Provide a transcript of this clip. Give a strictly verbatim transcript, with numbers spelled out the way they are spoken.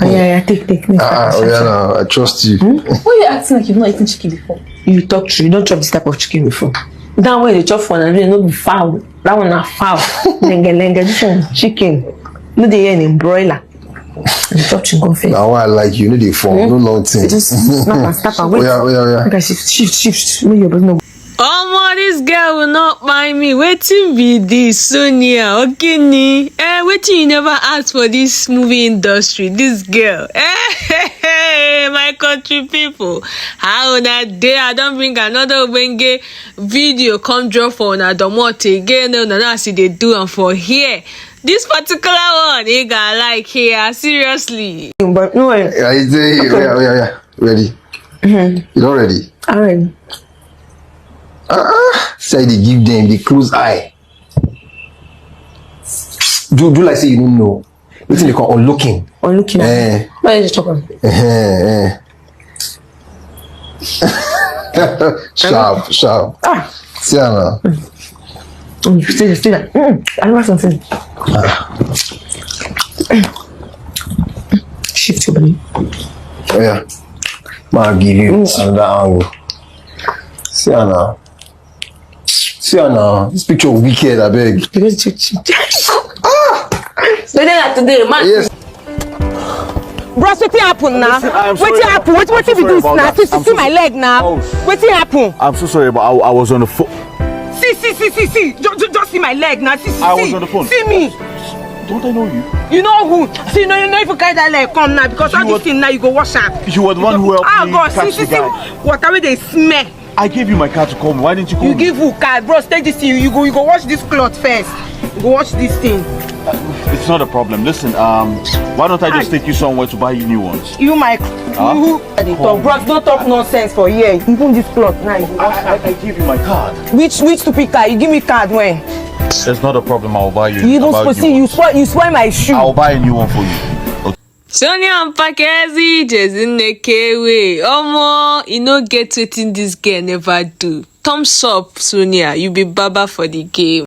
Oh, yeah, yeah, take, take, take. Ah, ah, oh, yeah, now I trust you. Why you acting like you've not eaten chicken before? You talk true. You don't chop this type of chicken before. That one you chop for na no be fowl. That one na fowl. Lenge, lenge. This one chicken. No dey hear any broiler. You chop chicken first. Now why I like you? No dey form. No long thing. Just snap and stop and wait. Oh, yeah, oh, yeah, oh, yeah. Okay, shift, shift, shift. Make your body no. Omo, this girl will not buy me. Wetin be this, Sonia? Okini? Eh, wetin you never ask for this movie industry? This girl. Eh, my country people. How una dey? I don bring another ogbonge video come drop for una domot again. Una know as e dey do am for here. This particular one, you gonna like here, seriously. But no, I say, oh, yeah, oh, yeah, oh, yeah. Ready? You don ready? I'm ready. Ah, say they give them the close eye. Do, do like say you don't know. Wetin they call unlooking. Unlooking. Eh. Why you just talk am? Eh, eh. Sharp, sharp. Ah. See am now. Mm, still, still. Mm, I never something. Shift your body. Oh, yeah. Ma give you another angle. See am now. See am now. This picture wicked, I beg. Because you, you, ah! So then today, man. Yes. Bros, wetin happen now? Listen, I am sorry. Wetin happen? Wetin, wetin be this now? See, see my leg now. Wetin happen? I'm so sorry, but I, I was on the phone. See, see, see, see, see. Just, just, just see my leg now. See, see, I was on the phone. See me. Don't I know you? You know who? See, no, you know if you carry that leg come now because all this thing now you go wash up. You were the one who helped me catch the guy. Ah, God, see, see, see. Water wey dey smell. I gave you my card to call me. Why didn't you call me? You give who card? Bros, take this thing. You go, you go wash this cloth first. You go wash this thing. It's not a problem. Listen, um, why don't I just take you somewhere to buy you new ones? You my, huh? You, I dey talk. Bros, don't talk nonsense for here. Even this cloth now. I, I, I give you my card. Which, which stupid card? You give me card when? It's not a problem. I'll buy you. You don't spoil, see, you spoil, you spoil my shoe. I'll buy a new one for you. Okay. Sonia Mpakezi, Jezinne Kewe. Omo, e no get wetin this girl never do. Thumbs up, Sonia. You be baba for the game.